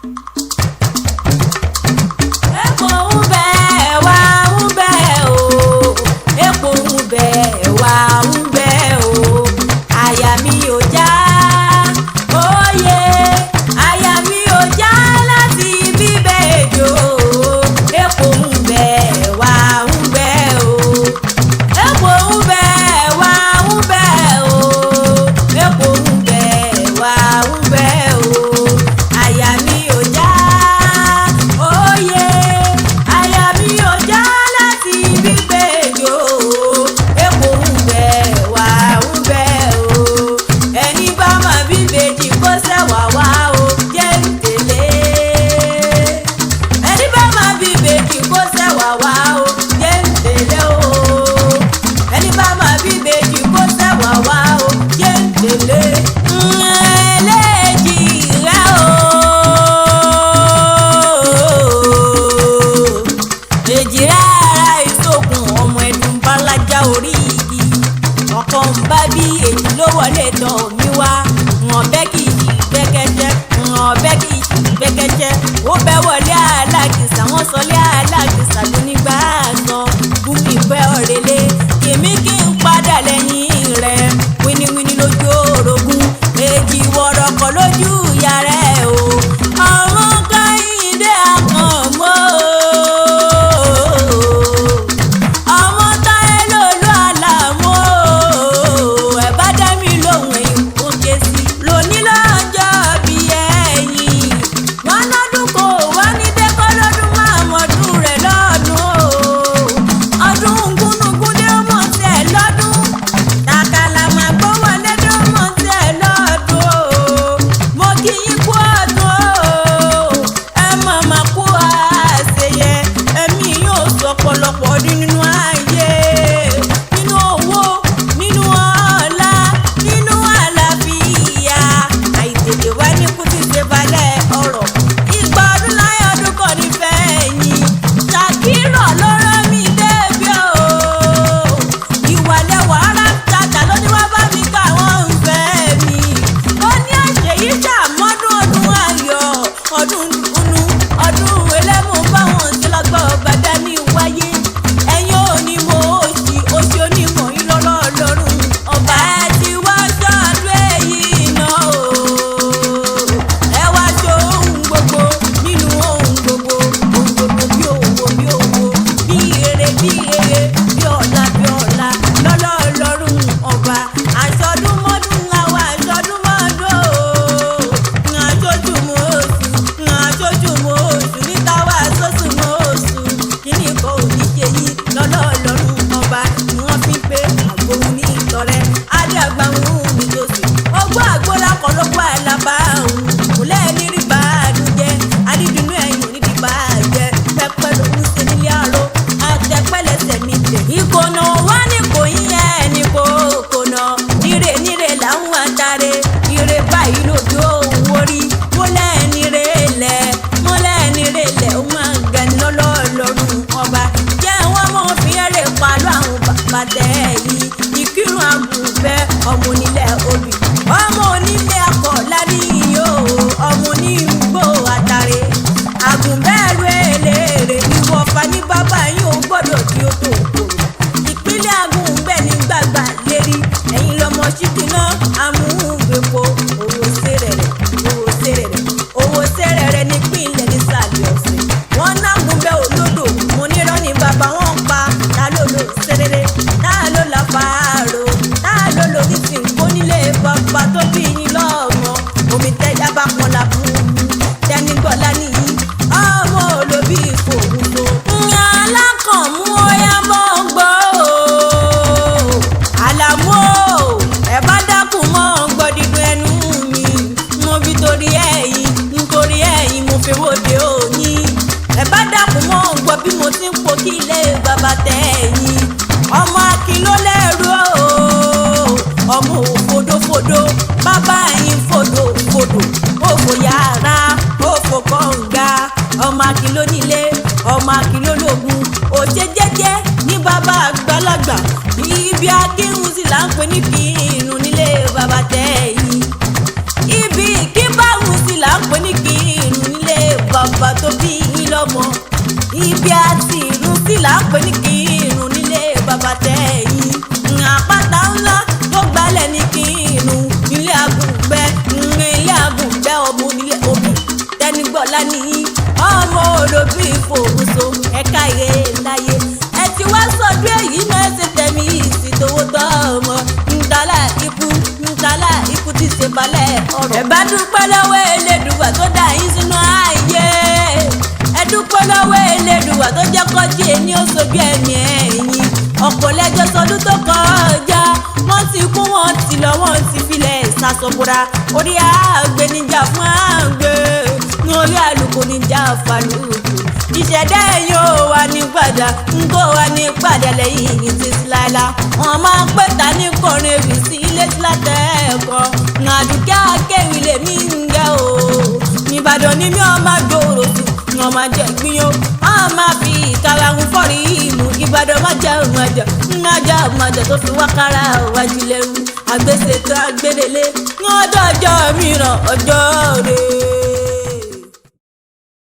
Epo ń bẹ wá ń bẹ o, epo ń bẹ wá ń bẹ o, àyà mi ò já, óyè, àyà mi ò já láti bíbẹ̀ èjò, epo ń bẹ wá ń bẹ o, epo ń bẹ wá ń bẹ o, epo ń bẹ wá ń bẹ o, àyà mi ò já, óyè, àyà mi ò já láti gbígbé ejò, epo ń bẹ wá ń bẹ o, ẹni bá máa bí bèjì kó sẹ́wà wá o, jẹ́ ń tẹ̀lé, ẹni bá máa bí bèjì kó sẹ́wà wá o, jẹ́ ń tẹ̀lé o, ẹni bá máa bí bèjì kó sẹ́wà wá o, jẹ́ ń tẹ̀lé. Ẹlẹ́jì rẹ o, èjì rẹ ara ìṣògùn ọmọ ẹdùn balaja orí igi ọkọ ń bá bí èjì ló wọlé tọ̀ mí wá, wọn bẹ́ kì í gbẹ́kẹ́jẹ́, wọn bẹ́ kì í gbẹ́kẹ́jẹ́, ó bẹ́ wọlé alákìsà, wọ́n sọlé alákìsà lónígbà sọ bùnmi fẹ́ ọ̀rẹ́lẹ̀ kèmí kí n padà lẹ́yìn rẹ̀, wíníwíní lójú orogún, èjì wọ̀rọ̀kọ̀ lójú yàrá ẹ̀ o, ọmọ Kẹ́hìndé Àkànmú ọmọ táyé lòlú àlàmú ẹ bá dá mi lóhùn ẹ̀yìn kó ké sí lóní lọ́jọ́ bí ẹ̀yìn wọn lọ́dún kò wá ní dẹ́kọ́ lọ́dún máa mọ̀dún rẹ̀ lọ́dún o, ọdún gúnugún dé mọ̀ tẹ̀ lọ́dún, tàkàlà máa gbọ́ wọlé dé mọ̀ tẹ̀ lọ́dún o, mo kí yín kú ọdún o, ẹ má má kú àṣeyẹ, ẹ̀mí yóò sọ ọ̀pọ̀lọpọ̀ ọdún nínú ayé, nínú owó, nínú ọlá, nínú àlàáfíà, àìtètè wá ní kú ti ṣe balẹ̀ ọ̀rọ̀, ìgbà ọdún láyé ọdún kò ní fẹ́ yín, Ṣàkírọ̀ ló rán mi débi o, ìwàlẹ̀wà ara tàtà ló ní wá bá mi ká wọ́n ń fẹ́ mi, ó ní àṣeyí ṣàmọ́dún ọdún ayọ̀, ọdún dùnú, ọdún ẹlẹ́mú báwọn ṣe lọ́gbọ́ bàdá ní wáyé, ẹ̀yin ò ní mo òṣì òṣì onímọ̀ yín lọ́lọ́ lọ́rùn ọba. Ẹ ti wá ṣọ́ọ̀dún èyí náà o, ẹ wá ṣe ohun gbogbo nínú ohun gbogbo, ohun gbogbo bí owó bí owó, bí èrè bí èrè, bí ọ̀la bí ọ̀la lọ́lọ́ lọ́rùn ọba. Àṣọdúnmọ́dún àwa àṣọdúnmọ́dún o, àṣojúmọ́ oṣù, àṣojúmọ́ oṣù níta wá sọ́sùnmọ́ oṣù, kíní kan ò ní ṣe yín lọ́lọ́ lọ́rùn ọba ni wọ́n fi ń pé àgbòhun ní ìtọ́rẹ́ adé àgbàhùn mi lóṣù ọgbọ́n àgbọ́lá kan ló pa àlàbà òun kò lẹ́ẹ̀ni rí bá a dùn jẹ́ adídùnú ẹ̀yìn onídìí bá a jẹ́ pẹ́pẹ́ lòún ṣe nílé àrò àtẹpẹ́lẹsẹ̀ mi tẹ̀. Ìkònà wá ní kò yín ẹni kò kònà, níre níre làwọn àtàrẹ ire báyìí lójú òun orí, mo lẹ́ẹ̀ni rẹ̀ lẹ̀, mo lẹ́ẹ̀ni rẹ̀ lẹ̀, ó máa ń gani lọ́lọ́ọ̀lọ́rùn ọba, jẹ́ wọ́n mọ̀ fi ẹ̀rẹ̀ pàlọ́ àwọn bàbá tẹ̀ yìí, ìkírun àgùnbẹ́ ọmọ onílẹ̀ obì, ọmọ onílẹ̀ akọ̀ láníyó, ọmọ onígbò àtàrẹ àgùnbẹ́rù eléré, ìwọ̀fà ní bàbá yín ò gbọ́dọ̀ kí ó tó kòrò, ìpínlẹ̀ àgùnbẹ́ ní gbàgbà lérí, ẹ̀yin lọmọ ṣíkìná amúhùngbèpo, owó sẹ́rẹ̀rẹ̀, owó sẹ́rẹ̀rẹ̀, owó sẹ́rẹ̀rẹ̀ nípìnlẹ̀ nísàlẹ̀ ọ̀sẹ̀, wọ́n nágùnbẹ́ olódò, mo nírọ́ ní bàbá wọn pa, ta ló lò sẹ́rẹ̀rẹ̀, ta ló la fàárò, ta ló lò ní tìǹkó nílé bàbá tó bí yín lọ́mọ, omi tẹ́já bá pọn la fún un, tẹnigbọ́lá nìyí, ọmọ olóbí ìfòwúso. Ǹyàn alákànmú ó yá mọ́ ń gbọ́ o, àlàmú o, ẹ bá dákun mọ́ ń gbọ́ dídùn ẹnu mi, mo fi torí ẹ̀yin, nítorí ẹ̀yin mo fi wòde òní. Ẹ bá dákun mọ́ ń gbọ́ bí mo ti ń po kí ilé bàbá tẹ̀ ẹ̀yin. Ọmọ Akin ló lẹ́rú o, ọmọ òfodófodó, bàbá yín fòdòfodò, ó fò yàrá, ó fò kọ̀ǹga, ọmọ Akin ló nílé, ọmọ Akin ló lógun, òṣè jẹ́jẹ́ ní bàbá àgbàlagbà, ibi akírun sì là ń pè ní kírun nílé bàbá tẹ̀ yìí, ibi kíbáhùn sì là ń pè ní kírun nílé Ọláníyí, ọmọ olóbì ìfòwúso ẹ̀ka ìyè láyé. Ẹ ti wá sọdún èyí náà ṣe tẹ̀mí ìsìtòwó tọ́ ọmọ ntàlá ikú, ntàlá ikú ti ṣe balẹ̀ ọ̀rọ̀. Ẹ bá dúpẹ́ lọ́wọ́ Elédùwà tó dá yín sínú ààyè. Ẹ dúpẹ́ lọ́wọ́ Elédùwà tó jẹ́ kọjí ẹni ó sojú ẹ̀mí ẹ̀yìn. Ọ̀pọ̀ lẹ́jọ́ sọdún tó kọjá, wọ́n ti kú, wọ́n ti lọ, wọ́n ti filẹ̀ ṣàṣọ̀bùra. Orí àgbẹ̀ níjà fún àgbẹ̀, orí àlùkò níjà fàlùkù. Ìṣẹ̀dá ẹ̀yìn ò wà ní padà, ń kó wà ní padà lẹ́yìn yìí títí láìla. Wọ́n máa ń pẹ̀ta ní kọrin ewì sí ilé tí látẹ̀ẹ̀kọ́. Àdùkẹ́ akéwì lèmi ń gẹ́ o. Ìbàdàn ni mi ò máa gbòòrò sí, wọ́n máa jẹ gbìyàn, wọ́n máa fi ìkarahun fọ́rí ìmú. Ìbàdàn má jẹ́ òmàjà, májà òmàjà tó fi wákàrà wájú lẹ́rú. Àgbèsè tó àgbèdélé ní ọjọ́ ọjọ́ mìíràn ọjọ́.